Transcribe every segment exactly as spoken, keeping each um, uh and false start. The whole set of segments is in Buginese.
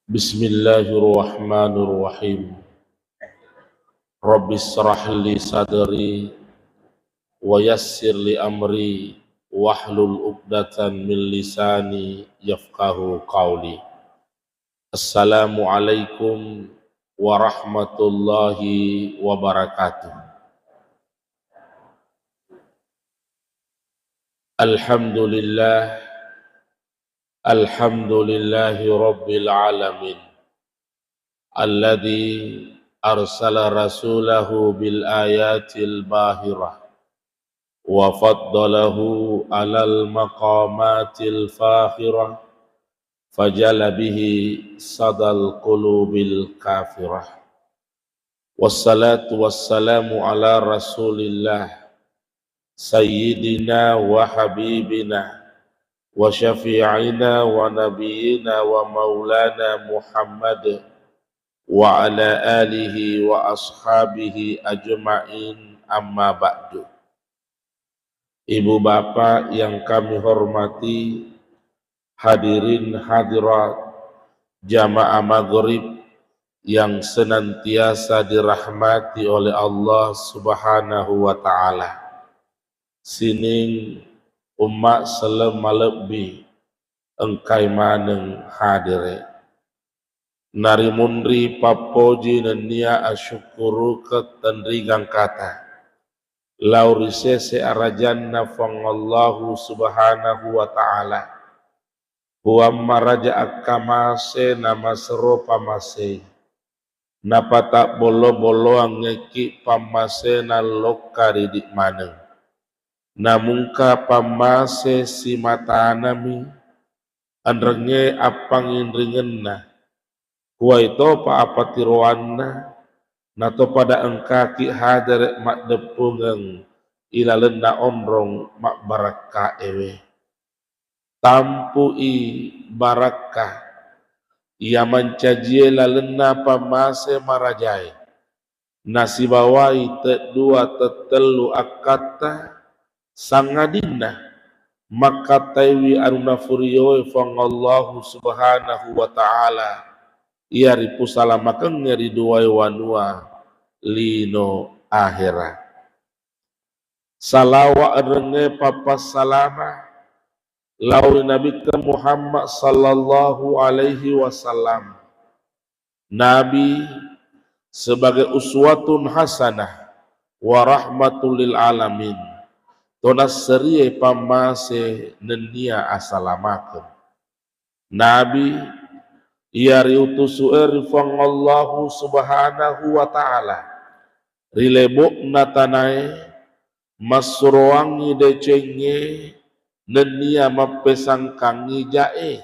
Bismillahirrahmanirrahim. Rabbi israh li sadri wa yassir li amri wahlul uqdatan min lisani yafqahu qawli. Assalamualaikum warahmatullahi wabarakatuh. Alhamdulillah, alhamdulillahi rabbil alamin, alladzi arsala rasulahu bil ayatil bahirah wa faddalahu alal maqamatil fakhirah, fajala bihi sadal qulubil kafirah. Wassalatu wassalamu ala rasulillah, sayyidina wa habibina wa syafi'ina wa nabiyina wa maulana Muhammad wa ala alihi wa ashabihi ajma'in, amma ba'du. Ibu bapak yang kami hormati, hadirin hadirat, jamaah maghrib yang senantiasa dirahmati oleh Allah Subhanahu wa Ta'ala. Sining umma selleng malebbi engkai maneng hadere. Narimunri pappoji nennia asyukkurukeng tenrigang kata lao ri sese arajanna Puang Allahu Subhanahu wa Ta'ala, Puang maraja akkamase namasero pamasei, napatabollo-bolloangngekki pammasena lokka ridi maneng. Namungka pammase simatanami, enrengnge appanginringenna, kuwaitopa apatiroanna, natopada engkaki hadere maddeppungeng ilalenna onrong mabbarakka'ewe. Tampui barakka iya mancajie lalenna pammase marajae, nasibawai teddua tettellu akkatta, sangadinna makkattaiwi anu nafurioe Puang Allahu Subhanahu wa Ta'ala, iya ripusalamakengngé ri duwaé wanua lino ahera. Salawa enrengngé pappassalama lao ri Nabitta Muhammad sallallahu alaihi wasallam. Nabi sebagai uswatun hasanah wa rahmatul lil alamin. Tonasserie pammase nennia asalamakeng. Nabi iya riutusu'e ri Puang Allahu Subhanahu wa Ta'ala ri lebo'na tanae, massuroangngi decengnge nennia mappesangkangngi jae.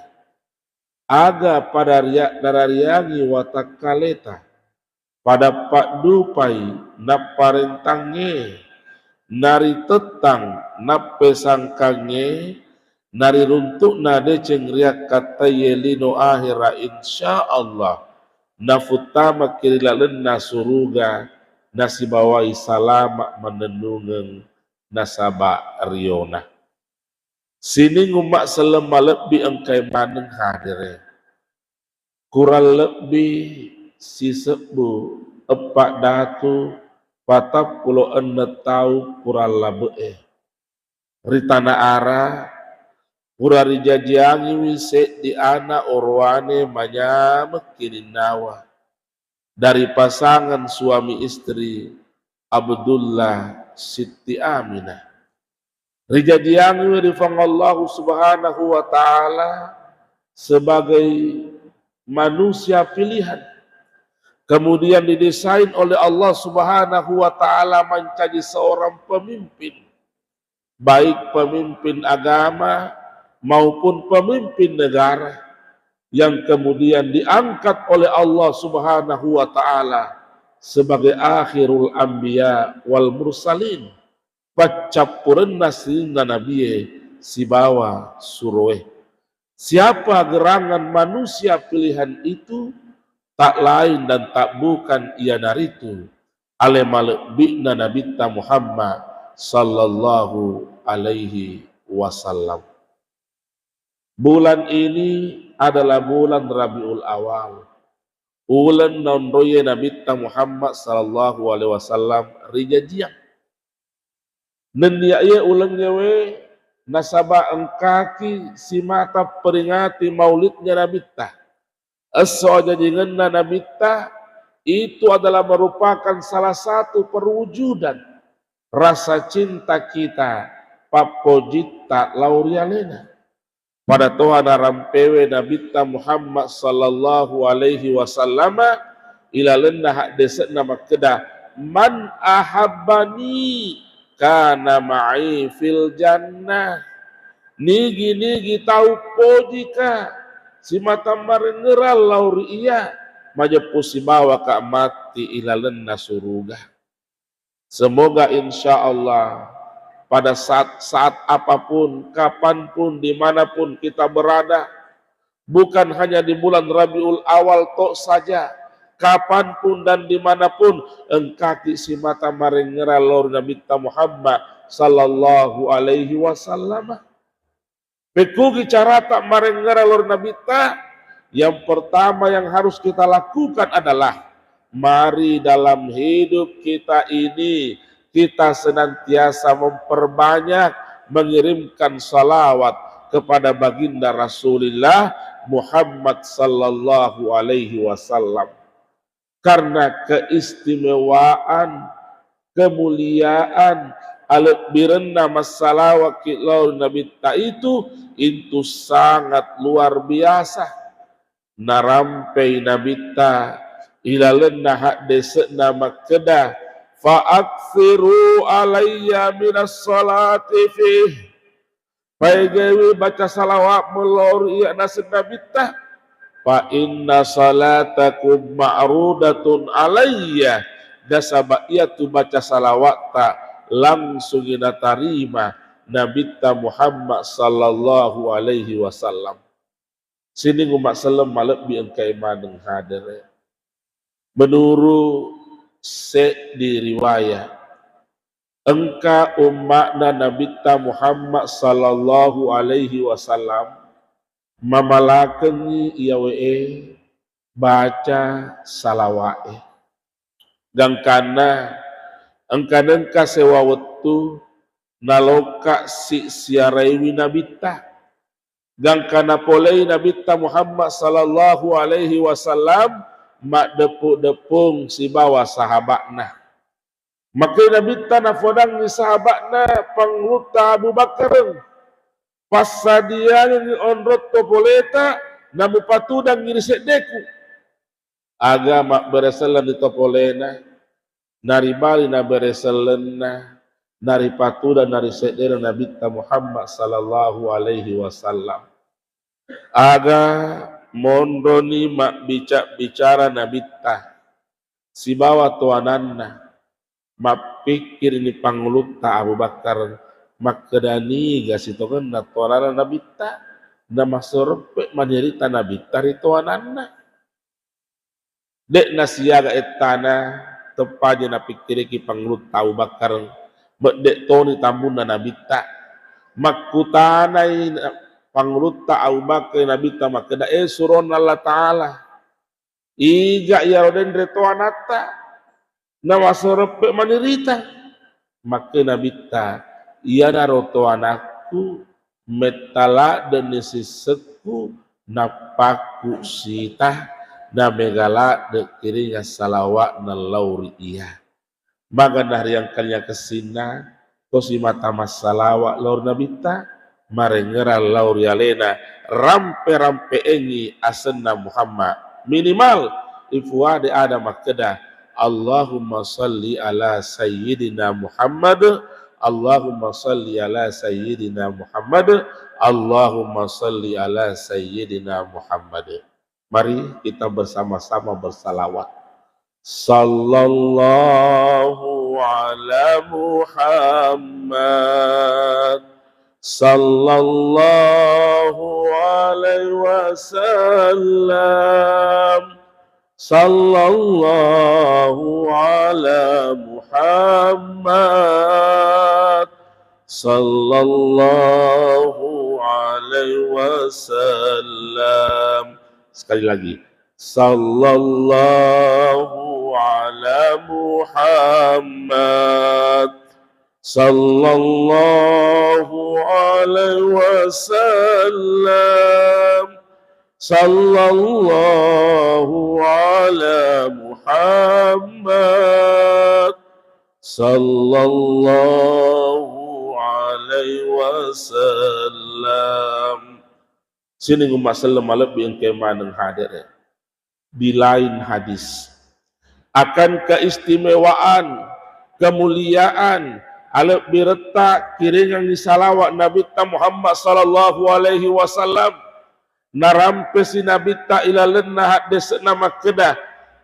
Aga pada ria-, narariangi watakkaleta, pada paddupai napparentangnge, naritettang nappesangkangnge, nariruntu'na deceng riakkattaiye lino ahera, insya Allah nafuttamaki ri lalenna suruga nasibawai salama mannennungeng nasaba riona. Sining umma selleng malebbi engkai maneng hadere. Kurang lebbi sisebbu eppa datu patappulo enneng tau kurang labe'e. Ri Tanah Ara, pura rijajiangiwi seddi ana orowane manyamekki ninnawa. Dari pasangan suami istri Abdullah Sitti Aminah. Rijajiangiwi ri Puang Allahu Subhanahu wa Ta'ala sebagai manusia pilihan. Kemudian didesain oleh Allah Subhanahu wa Ta'ala menjadi seorang pemimpin, baik pemimpin agama maupun pemimpin negara, yang kemudian diangkat oleh Allah Subhanahu wa Ta'ala sebagai akhirul anbiya wal mursalin, paccappurenna sininna nabie sibawa suroe. Siapa gerangan manusia pilihan itu? Tak lain dan tak bukan iyanaritu ale malebbi'na Nabitta Muhammad sallallahu alaihi wasallam. Bulan ini adalah bulan Rabiul Awal. Uleng naonroiye Nabitta Muhammad sallallahu alaihi wasallam rijajiang. Nenniya iye ulengngewe nasaba engkaki simata peringati maulidnya Nabitta. Esso ajajingenna Nabitta itu adalah merupakan salah satu perwujudan rasa cinta kita, pappojitta lao ri alena. Pada toha narampewe Nabitta Muhammad sallallahu alaihi wasallama ilalenna haddese'na makkeda, "Man ahabbani kana ma'i fil jannah." Nigi-nigi tau pojika simata marengngerang lao ri iya, majeppu sibawaka matti ilalenna suruga. Semoga insya Allah pada saat-saat apapun, kapanpun, dimanapun kita berada, bukan hanya di bulan Rabiul Awal tok saja, kapanpun dan dimanapun, engkaki simata marengngerang lao ri Nabitta Muhammad sallallahu alaihi wasallam. Pekkugi carata marengngerang lao ri Nabitta? Yang pertama yang harus kita lakukan adalah mari dalam hidup kita ini kita senantiasa memperbanyak mengirimkan salawat kepada baginda Rasulullah Muhammad sallallahu alaihi wasallam. Karena keistimewaan, kemuliaan, alebbirenna massalawakki lao ri Nabitta itu, itu sangat luar biasa. Narampei Nabitta ilalenna haddese'na makkeda, "Fa aktsiru alayya minas salati fih." Paegaiwi baca salawat mellau ri iya naseng Nabitta. Fa inna salatakum ma'rudatun alayya. Nasaba iyatu baca salawatta langsungi natarima Nabitta Muhammad sallallahu alaihi wasallam. Sining umma selleng malebbi engkae maneng hadere. Menuru seddi riwayat, engka umma'na Nabitta Muhammad sallallahu alaihi wasallam mamalakengngi iyawe'e baca salawa'e. Gangkanna engka nengka sewa wettu nalokka si siaraiwi Nabitta. Gangka napolei Nabitta Muhammad sallallahu alaihi wasallam maddeppu-deppung sibawa sahaba'na. Makkei Nabitta nafodangngi sahaba'na Pangulutta Abu Bakar, "Passadiangengngi onrong to poleta namupatudangngi ri seddeku." Aga mabbere selleng ri to polena, naribali nabere sellenna, naripatuda nariseddena Nabitta Muhammad sallallahu alaihi wasallam. Aga monroni mabbica-bicara Nabitta sibawa toananna, mappikkirini Pangulutta Abu Bakar, makkeda niga sitongenna toananna Nabitta, namasereppe manirita Nabitta ri toananna. De'na siaga ettana, teppaja napikkiriki Pangulutta Abu Bakar, medde toni tammunna Nabitta. Makkutanai na-, Pangulutta Abu Bakar Nabitta makkeda, "E suronna Allah Ta'ala, iga iyaro denre toanatta?" Namasereppe manirita. Makke Nabitta, "Iyanaro toanakku, metta ladde'ni sissekku, nappakku sita, namega ladde kiringa salawa'na lao ri iya." Magana riangkalinya kessinna, tosi mata massalawa lao ri Nabitta, marengngerang lao ri alena, rampe-rampeengngi asenna Muhammad. Minimal ifuade ada makkeda, "Allahumma salli ala sayyidina Muhammad, Allahumma salli ala sayyidina Muhammad, Allahumma salli ala sayyidina Muhammad." Mari kita bersama-sama bersalawat. Sallallahu ala Muhammad. Sallallahu alaihi wasallam. Sallallahu ala Muhammad. Sallallahu alaihi wasallam. Sekali lagi. Sallallahu ala Muhammad. Sallallahu alaihi wasallam. Sallallahu ala Muhammad. Sallallahu alaihi wasallam. Sining umma selleng malebbi engkae maneng hadere. Di lain hadis, akan keistimewaan, kemuliaan, alebbiretta kiringengngi salawat Nabitta Muhammad sallallahu alaihi wasallam. Narampesi Nabitta ilalenna haddese'na makkeda,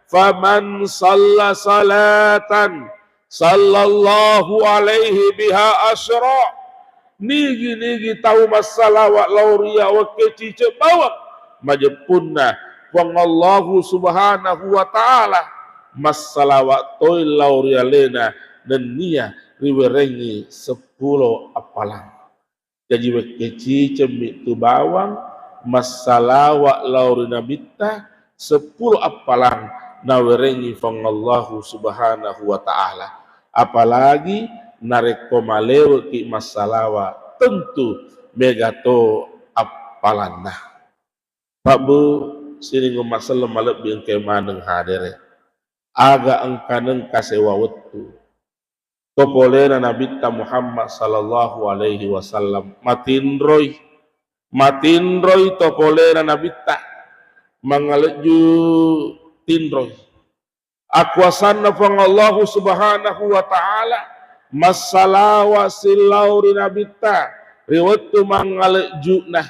"Faman salla salatan sallallahu alaihi biha asyra." Nigi-nigi tau massalawa lao ri yawekke ciceng bawang, majeppunna Puang Allahu Subhanahu wa Ta'ala massalawa toi lao ri alena nennia riwerengngi seppulo appalang. Jaji, wekke cicemmi tu bawang massalawa lao ri Nabitta, seppulo appalang nawerengngi Puang Allahu Subhanahu wa Ta'ala. Apalagi narekko maleweki massalawa, tentu mega to appalanna. Pabbu, sining umma selleng malebbi engkae maneng hadere. Aga engka nengka sewa wettu to polena Nabitta Muhammad sallallahu alaihi wasallam matinroi, matinroi to polena Nabitta, mangalejju tinroi. Akuasanna Puang Allahu Subhanahu wa Ta'ala massalawa sillau ri Nabitta ri wettu mangalejju'na.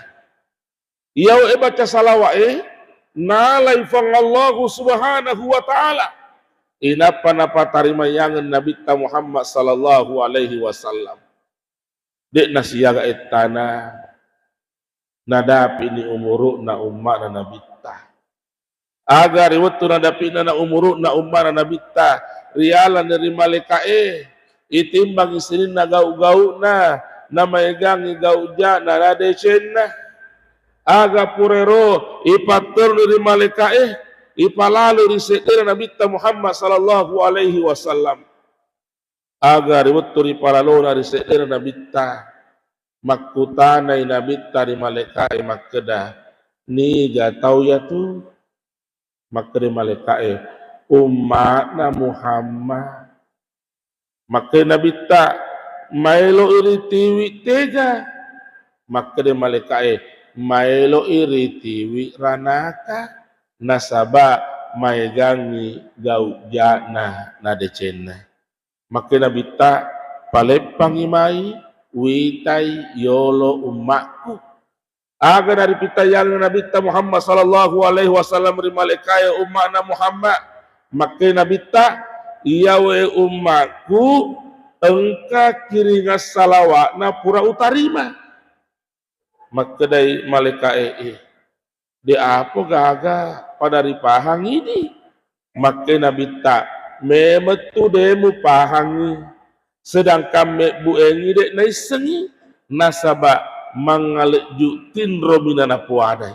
Iyau e baca salawa'e, nalai Puang Allahu Subhanahu wa Ta'ala. Inappa napatarimayangeng Nabitta Muhammad sallallahu alaihi wasallam. De'na siaga ettana nadapi'ni umuru'na umma'na Nabitta. Aga ri wettu nadapi'na na umuru'na umma'na Nabitta, rialani ri malaeka'e, itimbangi sininna gau-gau'na, namaegangngi gau ja'na na decenna. Aga purero ipatteruni ri malaeka'e, ipalalu ri seddena Nabitta Muhammad sallallahu alaihi wasallam. Aga ri wettu ripalalona ri seddena Nabitta, makkutanai Nabitta ri malaeka'e makkeda, "Niga tau yatu?" Makkeda malaeka'e, "Umma'na Muhammad." Makkeda Nabitta, "Maeloi ritiwi tega?" Makkeda malaeka'e, "Maeloi ritiwi ranaka, nasaba maegangngi gau ja'na na decenna." Makkeda Nabitta, "Paleppangngi mai, witai yolo ummakku." Aga naripitayangeng Nabitta Muhammad sallallahu alaihi wasallam ri malaeka'e umma'na Muhammad? Makkeda Nabitta, "Iyawe ummakku engka kiringang salawa'na pura utarima." Makkedai malaeka'e, "Eh, de apa gaga pada ripahangi idi?" Makkeda Nabitta, "Memettu de mupahangi, sedangkan mebbuengngi de naissengngi, nasaba mangalejju tinromi nanapoadai.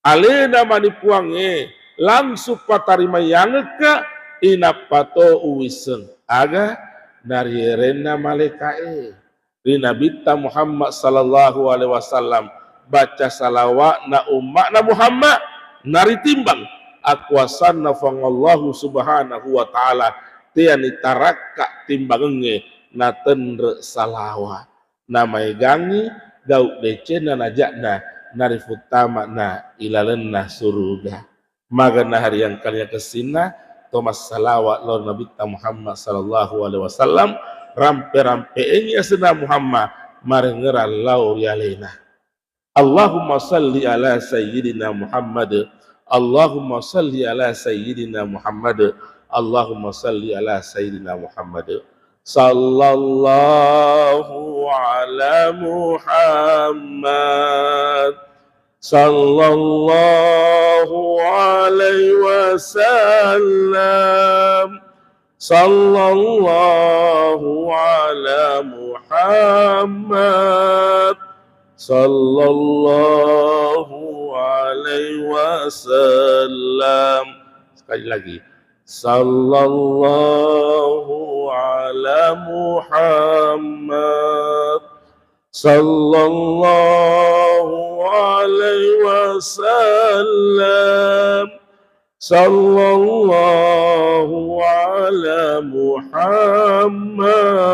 Alena mani Puangnge langsung patarimayangekka, inappa to uwisseng aga narierenna malaeka'e." Ri Nabitta Muhammad sallallahu alaihi wasallam, baca salawa'na umma'na Muhammad, naritimbang akuasanna Puang Allahu Subhanahu wa Ta'ala, teani tarakka timbangengnge natenre salawa. Namaegangngi gau decenna naja'na narifuttama'na ilalenna suruga. Maga nahariang kalia kessinna to massalawa lao ri Nabitta Muhammad sallallahu alaihi wasallam, rampe-rampe'engngi asenna Muhammad, marengngerang lao ri alena. Allahumma salli ala sayyidina Muhammad. Allahumma salli ala sayyidina Muhammad. Allahumma salli ala sayyidina Muhammad. Sallallahu ala Muhammad. Sallallahu alaihi wasallam. Sallallahu ala Muhammad. Muhammad sallallahu alaihi wasallam. Sekali lagi. Sallallahu ala Muhammad. Sallallahu alaihi wasallam. Sallallahu ala Muhammad.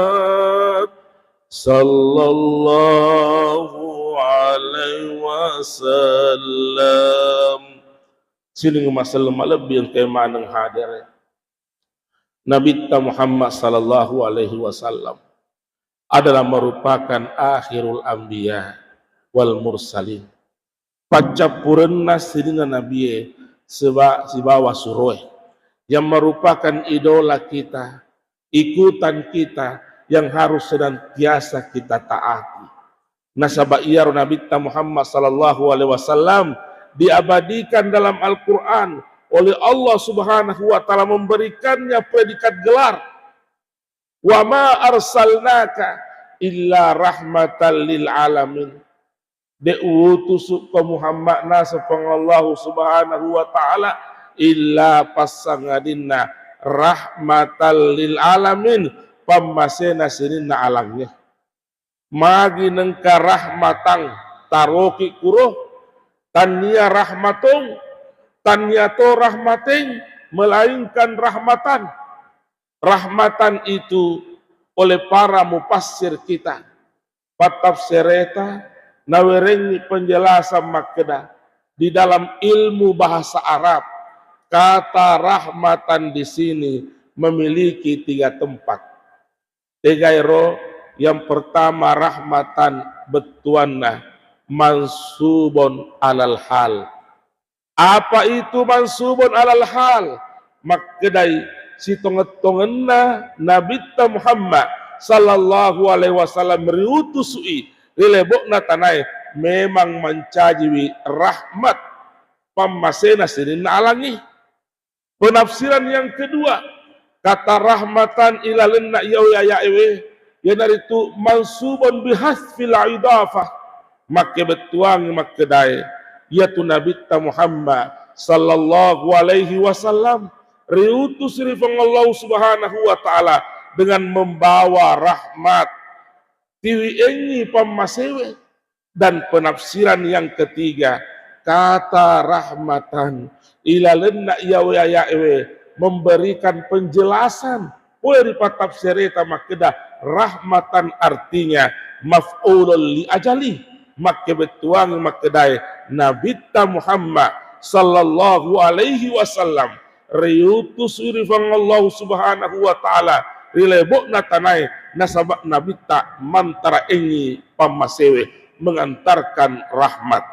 Sallallahu alaihi wasallam. Sining maselleng malebbi engkae maneng hadere. Nabitta Muhammad sallallahu alaihi wasallam adalah merupakan akhirul anbiya wal mursalin. Paccappurenna sininna nabie seba-, sibawa suroe, yang merupakan idola kita, ikutan kita, yang harus senantiasa kita taati. Nasaba iyaro Nabitta Muhammad sallallahu alaihi wasallam diabadikan dalam Al-Quran oleh Allah Subhanahu wa Ta'ala, memberikannya predikat gelar, "Wa ma arsalnaka illa rahmatan lil alamin." De utusu ko Muhammad naseng Puang Allahu Subhanahu wa Ta'ala illa passangadinna rahmatan lil alamin, pammasena sininna alangnge. Magi nengka rahmatang taroki kuro, tannia rahmatong, tannia to rahmateng, melainkan rahmatan. Rahmatan itu oleh para mufassir kita, pattafsireta, nawerengngi penjelasan makkeda, di dalam ilmu bahasa Arab, kata rahmatan di sini memiliki tiga tempat. Tegaero, yang pertama rahmatan bettuanna mansubun alal hal. Apa itu mansubun alal hal? Makkedai sitongeng-tongenna Nabitta Muhammad sallallahu alaihi wasallam riutusui ri lebo'na tanae memang mancajiwi rahmat pammasena sininna alangngi. Penafsiran yang kedua, kata rahmatan ilalenna iyawe ayaewe, iyanaritu mansubun bihasfil idafah, makkebettuangi makkedae, iyatu Nabitta Muhammad sallallahu alaihi wasallam riutus ri Puang Allah Subhanahu wa Ta'ala dengan membawa rahmat, tiwiengngi pammasewe. Dan penafsiran yang ketiga, kata rahmatan ilalenna iyawe ayaewe memberikan penjelasan. Pole ri pattafsireta makkeda rahmatan artinya maf'ulun li ajali. Makkebettuang makkedae Nabitta Muhammad sallallahu alaihi wasallam riutus ri Puang Allah Subhanahu wa Ta'ala ri lebo'na tanae, nasaba Nabitta mantara engngi pammasewe, mengantarkan rahmat.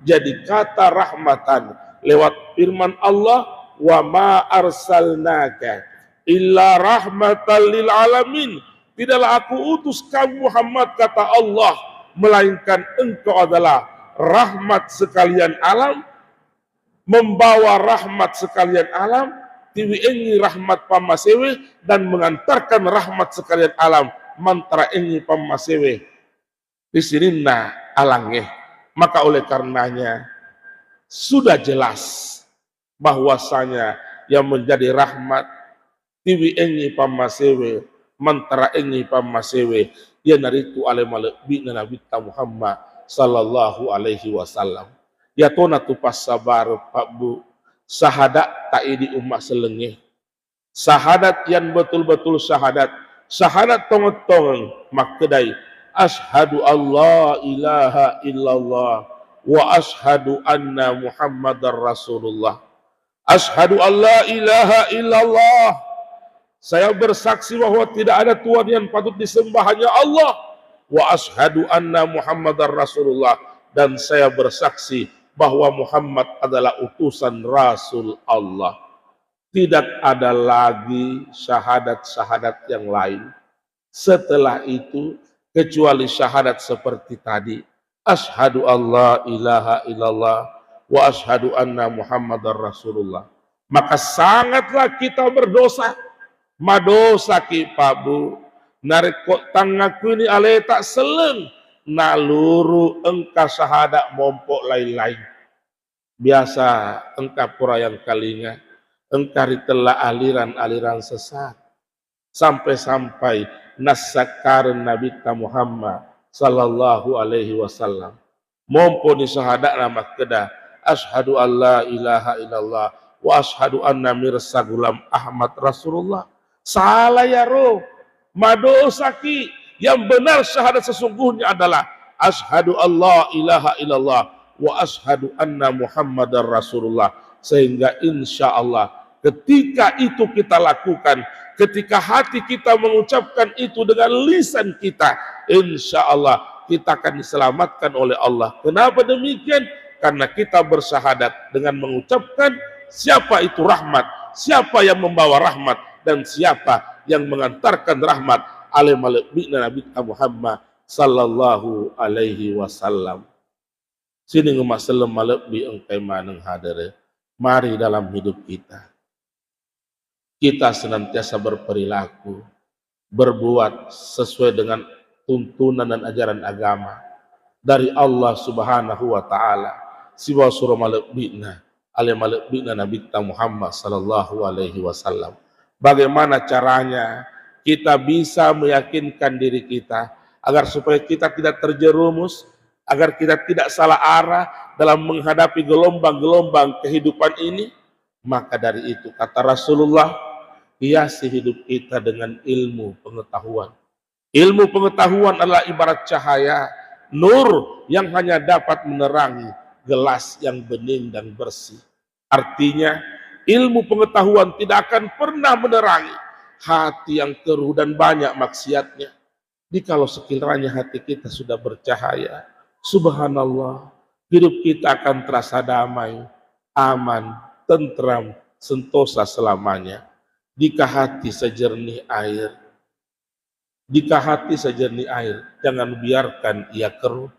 Jadi kata rahmatan lewat firman Allah, "Wa ma arsalnaka illa rahmatan lil alamin." Tidaklah aku utus kamu Muhammad, kata Allah, melainkan engkau adalah rahmat sekalian alam, membawa rahmat sekalian alam, tiwiengngi rahmat pammasewe, dan mengantarkan rahmat sekalian alam mantara engngi pammasewe ri sininna alangnge. Maka oleh karenanya sudah jelas bahwasanya yang menjadi rahmat tiwiengngi pammasewe, mantara engngi pammasewe, iyanaritu ale malebbi'na Nabitta Muhammad sallallahu alaihi wasallam. Iyatona tu passabar, Pak Bu, sahadatta idi umma sellengnge. Syahadat yang betul-betul syahadat, syahadat tongeng-tongeng, makkedai, "Asyhadu alla ilaha illallah wa asyhadu anna Muhammadar Rasulullah." Asyhadu alla ilaha illallah. Saya bersaksi bahwa tidak ada Tuhan yang patut disembah, hanya Allah. Wa asyhadu anna Muhammadar Rasulullah. Dan saya bersaksi bahwa Muhammad adalah utusan Rasul Allah. Tidak ada lagi syahadat-syahadat yang lain setelah itu kecuali syahadat seperti tadi, "Asyhadu alla ilaha illallah wa asyhadu anna Muhammadar Rasulullah." Maka sangatlah kita berdosa. Madosaki, Pak Bu. Narekko tangngakuini aleta selleng, naluru engka sahada mompo lain-lain. Biasa engka pura yang kalinga, engka ritella aliran-aliran sesat. Sampai-sampai nassakkareng Nabitta Muhammad sallallahu alaihi wasallam. Momponi sahada'na makkeda, "Asyhadu an la ilaha illallah wa asyhadu anna Mirsa Gulam Ahmad Rasulullah." Sala yaro, madosaki. Yang benar syahadat sesungguhnya adalah, "Asyhadu an la ilaha illallah wa asyhadu anna Muhammadar Rasulullah." Sehingga insya Allah ketika itu kita lakukan, ketika hati kita mengucapkan itu dengan lisan kita, insya Allah kita akan diselamatkan oleh Allah. Kenapa demikian? Karena kita bersyahadat dengan mengucapkan siapa itu rahmat, siapa yang membawa rahmat, dan siapa yang mengantarkan rahmat, ale malebbi'na Nabitta Muhammad sallallahu alaihi wasallam. Sining umma selleng malebbi engkai maneng hadere. Mari dalam hidup kita, kita senantiasa berperilaku, berbuat sesuai dengan tuntunan dan ajaran agama dari Allah Subhanahu wa Ta'ala, sibawa suro malebbi'na, ale malebbi'na Nabitta Muhammad sallallahu alaihi wasallam. Bagaimana caranya kita bisa meyakinkan diri kita agar supaya kita tidak terjerumus, agar kita tidak salah arah dalam menghadapi gelombang-gelombang kehidupan ini? Maka dari itu, kata Rasulullah, hiasi hidup kita dengan ilmu pengetahuan. Ilmu pengetahuan adalah ibarat cahaya, nur yang hanya dapat menerangi gelas yang bening dan bersih. Artinya, ilmu pengetahuan tidak akan pernah menerangi hati yang keruh dan banyak maksiatnya. Jikalau sekiranya hati kita sudah bercahaya, subhanallah, hidup kita akan terasa damai, aman, tentram, sentosa selamanya. Jika hati sejernih air, jika hati sejernih air, jangan biarkan ia keruh.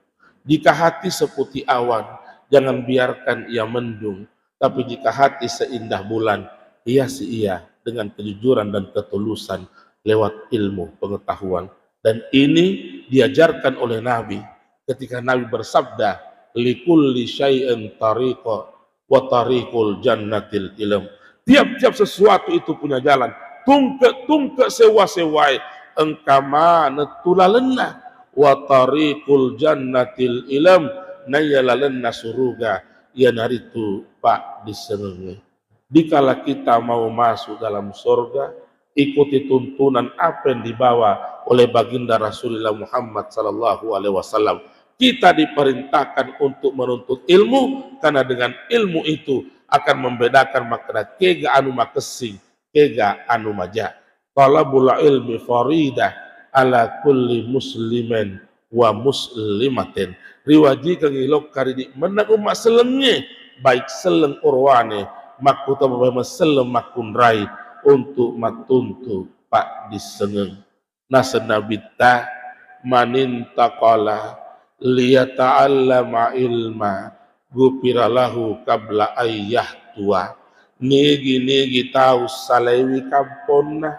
Jika hati seputih awan, jangan biarkan ia mendung. Tapi jika hati seindah bulan, hiasi ia dengan kejujuran dan ketulusan lewat ilmu pengetahuan. Dan ini diajarkan oleh Nabi ketika Nabi bersabda, "Likulli syai'in tariqa wa tariqul jannatil ilm." Tiap-tiap sesuatu itu punya jalan. Tungke-tungke sewa-sewai, engka maneng tu lalenna. Wa tariqul jannatil ilm, naiya lalenna suruga, iyanaritu paddissengengnge. Dikala kita mau masuk dalam sorga, ikuti tuntunan apa yang dibawa oleh Baginda Rasulullah Muhammad sallallahu alaihi wasallam. Kita diperintahkan untuk menuntut ilmu, karena dengan ilmu itu akan membedakan makkeda kega anu makessing, kega anu maja. Talabul ilmi faridah ala kulli muslimin wa muslimatin. Riwajikengngi lokka ri idi mennang umma sellengnge, baik selleng orowane, makkutaba selleng makkunrai, untuk mattuntu paddissengeng. Naseng Nabitta, "Manintaqala liyata'allama ilma, ghufira lahu qabla ayyahtua." Nigi-nigi tau salaiwi kamponna,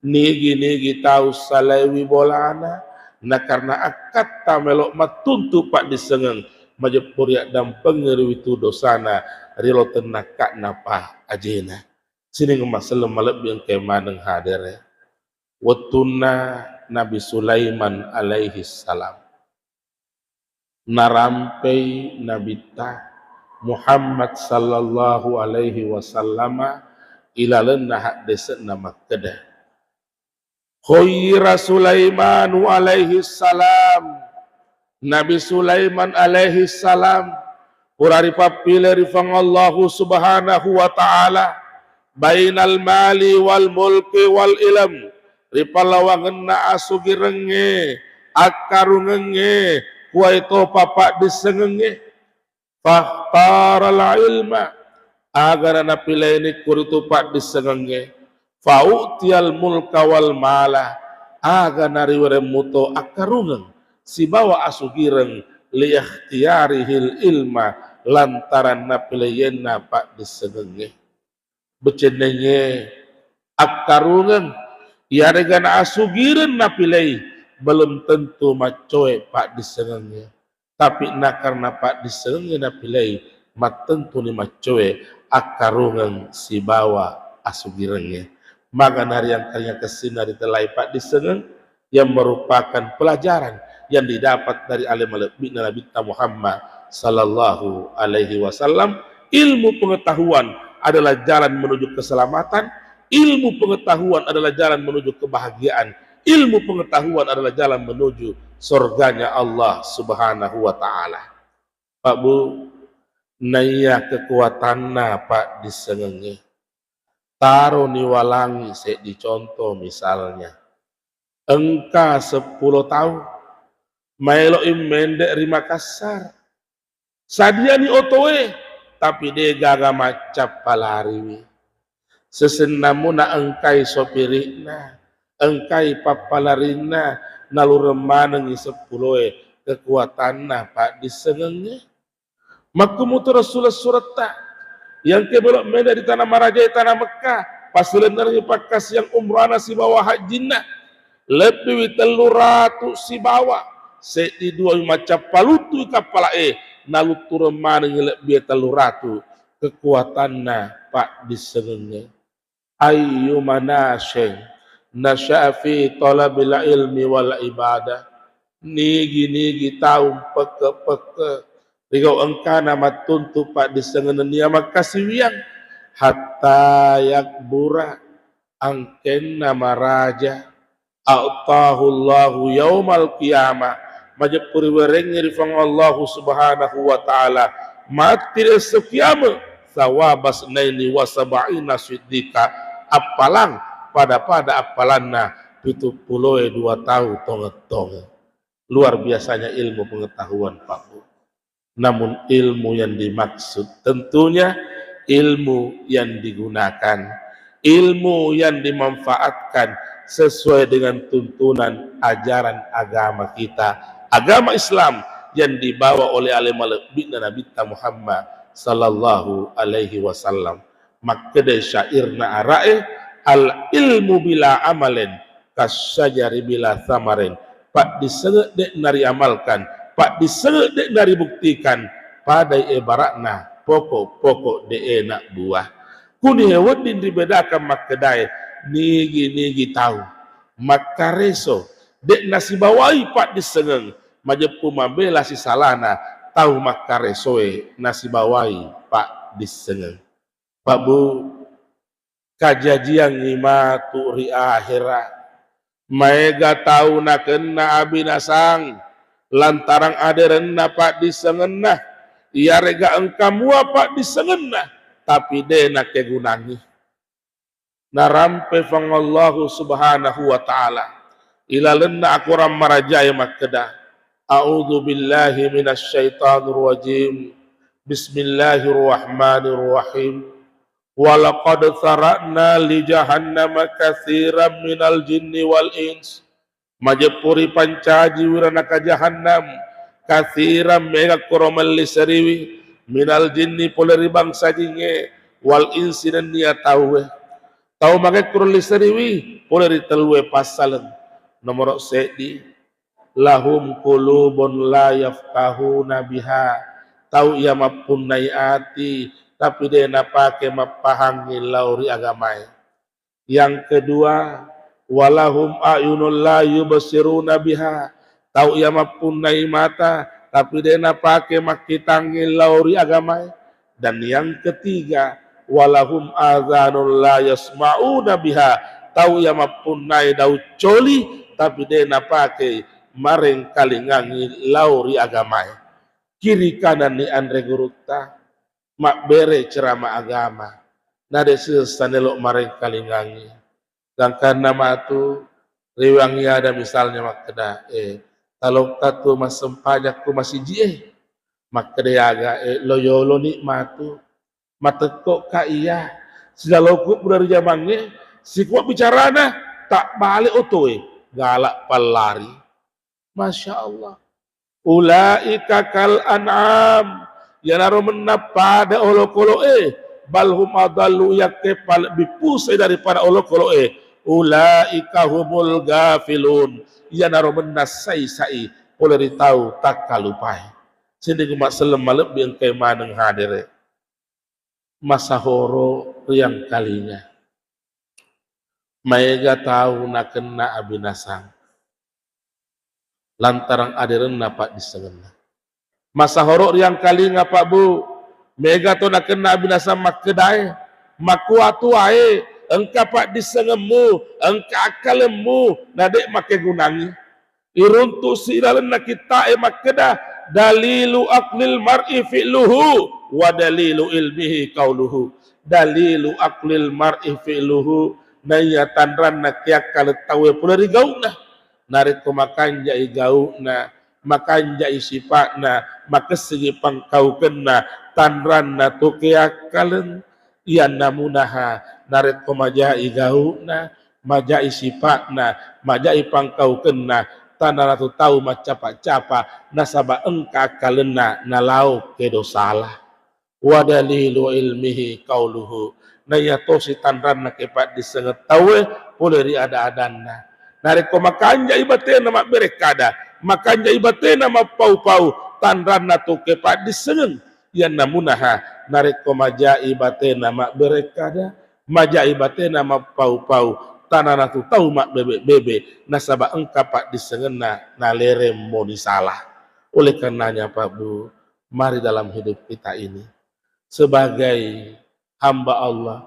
nigi-nigi tau salaiwi bolana, nakarena akkatta melo mattuntu paddissengeng, majeppu riaddampengngi riwitu dosana ri lo tennakka'na pa ajena. Sining umma selleng malebbi engkae maneng hadere. Wettunna Nabi Sulaiman alaihi salam, narampei Nabitta Muhammad sallallahu alaihi wasallama ilalenna haddese'na makkeda, khuyyira Sulaimanu alaihi salam, Nabi Sulaiman alaihi salam pura ripappile ri Puang Allahu Subhanahu wa Ta'ala, bainal mali wal mulki wal ilm, ri pallawangenna asugirengnge, akkarungengnge, kuwae topa paddissengengnge. Fakhtaral ilma, agana napilaini kuritu paddissengengnge. Fa'utiyal mulka wal mala, aga nariwereng muto akkarungeng sibawa asugireng, li ikhtiyarihil ilma, lantaran napilaienna paddissengengnge. Becennengnge akkarungeng Iyarega naasugireng napilei, belum tentu maccoe paddissengengnge. Tapi nakarena paddissengengnge napilei, mattentuni maccoe akkarungeng sibawa asugirengnge. Maga nariang-kariang kessinna ritellai paddissengeng, yang merupakan pelajaran yang didapat dari ale malebbi'na Nabitta Muhammad sallallahu alaihi wasallam. Ilmu pengetahuan adalah jalan menuju keselamatan, ilmu pengetahuan adalah jalan menuju kebahagiaan, ilmu pengetahuan adalah jalan menuju surganya Allah Subhanahu wa Ta'ala. Pak Bu, naiya kekuatanna paddissengengnge. Taro niwalangi seddi contoh misalnya. Engka seppulo tau, maeloi mende ri Makassar. Sadiani otoe, tapi de gaga maccappa lariwi. Sesennamuna engkai sopiri'na, engkai pappalarinna, nalureng manengngi seppuloe kekuatanna paddissengengnge. Makkumutu Rasulullah suretta, yang ke belok meda di tanah maraja, tanah Mekah, pasilennerengngi pakkasiang umrana sibawa hajjinna, lebbiwi tellu ratu sibawa, seddi dua maccappa luttui kappala e, naluttureng manengngi lebbie tellu ratu kekuatanna paddissengengnge. Ayyuma nasyin nasya'a fi talabil ilmi wal ibadah. Nigi-nigi tau pekke-pekke rigau engkana mattuntu paddissengeng nennia makkasiwiang, hatta yakbura, angkenna maraja, a'tahullahu yaumal qiyamah, majeppu riwerengngi ri Puang Allahu Subhanahu wa Ta'ala matti ri esso kiamat, thawabas naini wa sab'ina siddiqa, appalang pada-pada appalanna pitu puloe dua tau tongeng-tongeng. Luar biasanya ilmu pengetahuan, Pak Bu. Namun ilmu yang dimaksud tentunya ilmu yang digunakan, ilmu yang dimanfaatkan sesuai dengan tuntunan ajaran agama kita, agama Islam yang dibawa oleh ale malebbi'na Nabitta Muhammad sallallahu alaihi wasallam. Makkeda syairna ara'e, al ilmu bila amalin kasyajari bila samarin. Paddissengeng de' nariamalkan, paddissengeng de' naribuktikan, padai ebara'na poko'-poko' de' ena buah. Kuni wedding ribedakan makkedae, nigi-nigi tau makkareso de' nasibawai paddissengeng, majeppu mabela sisalana tau makkaresoe nasibawai paddissengeng. Pak Bu, kajajiangngi matu ri ahera. Maega tau nakenna abinasang lantarang aderenna paddissengenna, iyarega engka mua paddissengenna, tapi de' nakegunangngi. Narampe Puang Allahu Subhanahu wa Ta'ala ilalenna akorang marajae makkeda, A'udzu billahi minasy syaithanir rajim. Bismillahirrahmanirrahim. Walaqad dzara'na li jahannama katsiran minal jinni wal ins. Majeppu ripancaji wirana ka jahannam, katsiran mega koro melliseriwi, minal jinni pole ri bangsa jingnge, wal insi nennia tauwe. Tau mage koro liseriwi, pole ri tellue passaleng. Nomoro seddi, lahum qulubun la yafqahuna biha, tau iya mappunnai ati, tapi de' napake mappahangngi lao ri agamae. Yang kedua, walahum a'yunun la yubsiruna biha, tau iya mappunnai mata, tapi de' napake makkitangngi lao ri agamae. Dan yang ketiga, walahum adhanun la yasma'una biha, tau iya mappunnai daung coli, tapi de' napake marengkalingangngi lao ri agamae. Kiri kananni anre gurutta, mabbere ceramah agama, nade sessa nelo marengkalingangngi. Gangkanna matu, riwangngi ada misalnya makkeda, eh, talokka tu massempajakku masiji e. Makkeda aga, eh, lo yoloni matu, matekko ka iya, silaloku pura ri jamangnge, sikuat bicarana, tak balik otoe, galak pallari. Masya Allah. Ulaika kal an'am. Iyanaro mennang pada olokolo'e. Bal hum adallu, yakke palebbi pusai daripada olokolo'e. Ulaika humul ghafilun. Iyanaro mennang sai-sai pole ri tau takkalupai. Sining umma selleng malebbi engkai maneng hadere. Masahoro riangkalinga. Maega tau nakenna abinasang lantarang aderenna paddissengenna. Masahoro riangkalinga, Pak, Bu, mega to nakenna abinasang makkedae, makkuatuae, engka paddissengemmu, engka akkalemmu, na de makkegunangi. Iruntusi ilalenna kitta'e makkeda, dalilu aqlil mar'i fi'luhu wa dalilu ilmihi qauluhu. Dalilu aqlil mar'i fi'luhu, naiya tanranna keakkale tauwe pole ri gau'na. Narekko makanjai gau'na, makanjai sipa'na, makessigi pangkaukenna, tanranna to keakkaleng. Iyanna munaha narekko majai gau'na, majai sipa'na, majai pangkaukenna, tanana tu tau maccapa-capa nasaba engka akkalenna nalao kedo sala. Wa dalilu ilmihi qauluhu, naiya tosi tanranna kepaddissengeng tauwe pole ri ada-adanna. Narekko makanjai batena mabberekkada, makanjai batena mappau-pau, tanranna tu kepaddissengeng. Iyanna munaha narekko majai batena mabberekkada, majai batena mappau-pau, tanana tu tau mabbebe-bebe nasaba engka paddissengenna nalereng moni sala. Oleh karenanya, Pak, Bu, mari dalam hidup kita ini sebagai hamba Allah,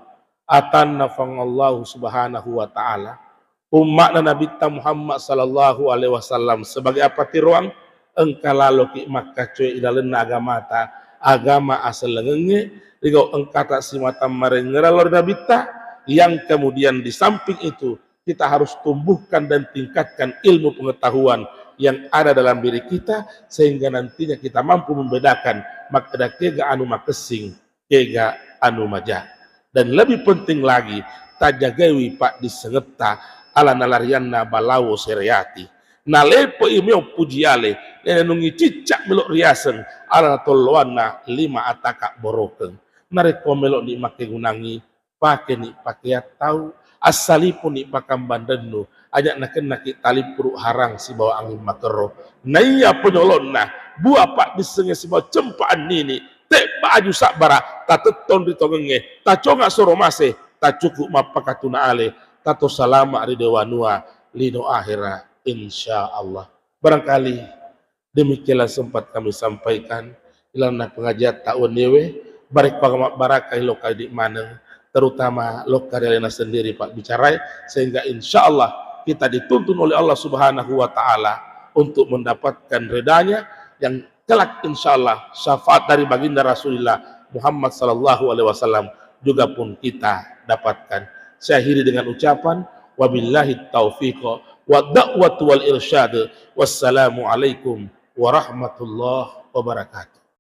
atanna Puang Allahu Subhanahu wa Ta'ala, umma'na Nabitta Muhammad sallallahu alaihi wasallam sebagai apa tiroang, engka laloki makkacoe ilalenna agamata, agama asellengengnge, rigau engkata simata marengngera lao ri Nabitta, yang kemudian di samping itu kita harus tumbuhkan dan tingkatkan ilmu pengetahuan yang ada dalam diri kita, sehingga nantinya kita mampu membedakan makkeda kega anu makessing, kega anu maja. Dan lebih penting lagi, tajagaiwi paddissengetta ala nalarianna balawo sereati. Nalepe'i meo puji ale, nenungi cicca melo riaseng ala natolloanna lima ataka borokeng. Narekko melo'ni makkegunangi, pakeni pakeang tau, assalipuni pakambanrennu, aja nakennaki talippuru harang sibawa anging makerro. Naiya penyolonna, bua paddissengnge sibawa cempa annini, tebba aju sabbara, tatettong ri tongengnge, taconga soro mase, tacuku mappakatuna ale, tato salama ri dewanua lino ahera, insya Allah. Barangkali demikianlah sempat kami sampaikan ilalenna pengajiatta wenniwe, barekko aga mabbarakai lokka idi maneng, terutama lokka ri alena sendiri pabbicarai, sehingga insya Allah kita dituntun oleh Allah Subhanahu wa Ta'ala untuk mendapatkan ridanya, yang kelak insya Allah syafaat dari baginda Rasulullah Muhammad sallallahu alaihi wasallam juga pun kita dapatkan. Saya akhiri dengan ucapan, wabillahi taufiq wa da'watu wal irsyad. Wassalamualaikum warahmatullahi wabarakatuh.